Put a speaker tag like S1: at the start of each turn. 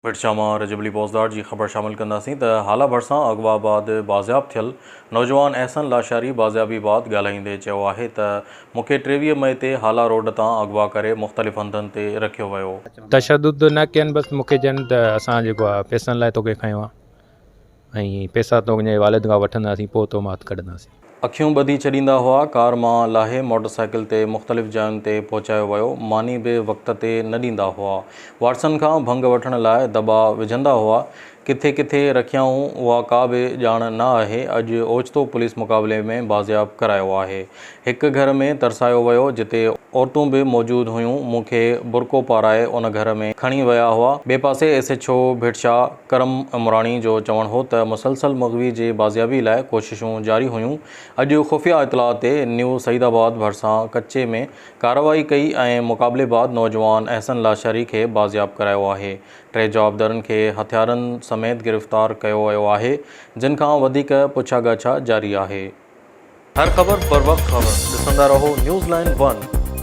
S1: ڀٽشاهه مان رجب علي بوزدار جي خبر شامل ڪنداسين ته هالا ڀرسان اغوا بعد بازياب ٿيل نوجوان احسن لاشاري بازيابي بعد ڳالهائيندي چيو آهي ته مون کي 23 مئي تي هالا روڊ تان اغوا ڪري مختلف هنڌن تي رکيو ويو.
S2: تشدد نه ڪين بس مون کي چين ته اسان جيڪو آ پئسن لاء توکي کنيو آ ۽ پئسا تنهنجي والد کان وٺنداسين پوء تو مان هٿ ڪڍنداسين.
S1: اکيون ٻڌي ڇڏيندا هئا، ڪار مان لاهي موٽر سائيڪل تي مختلف جاين تي پهچايو ويو، ماني به وقت تي نه ڏيندا هئا، وارثن کان ڀنگ وٺڻ لاء دٻا وجهندا هئا، ڪٿي ڪٿي رکيائون اها ڪا به ڄاڻ نه آهي، اڄ اوچتو پوليس مقابلي ۾ بازياب ڪرايو آهي، هڪ گهر ۾ ترسايو ويو، جتي عورتون به موجود هيون، مون کي برقعو پارائي ان گهر ۾ کڻي ويا هئا، ٻئي پاسي S H O Bhit Shah Karam Umrani جو چوڻ هو ته مسلسل مغوي جي بازيابي لاء ڪوششون جاري هيون، اڄ خفيه اطلاع تي نيو سعيد آباد ڀرسان ڪچي ۾ ڪارروائي ڪئي ۽ مقابلي بعد نوجوان احسن لاشاري کي بازياب ڪرايو آهي، ٽي جوابدارن کي هٿيارن سميت گرفتار ڪيو ويو آهي، جن کان وڌيڪ پڇا ڳاڇا جاري آهي. هر خبر بروقت خبر ڏسندا رهو نيوز لائين ون.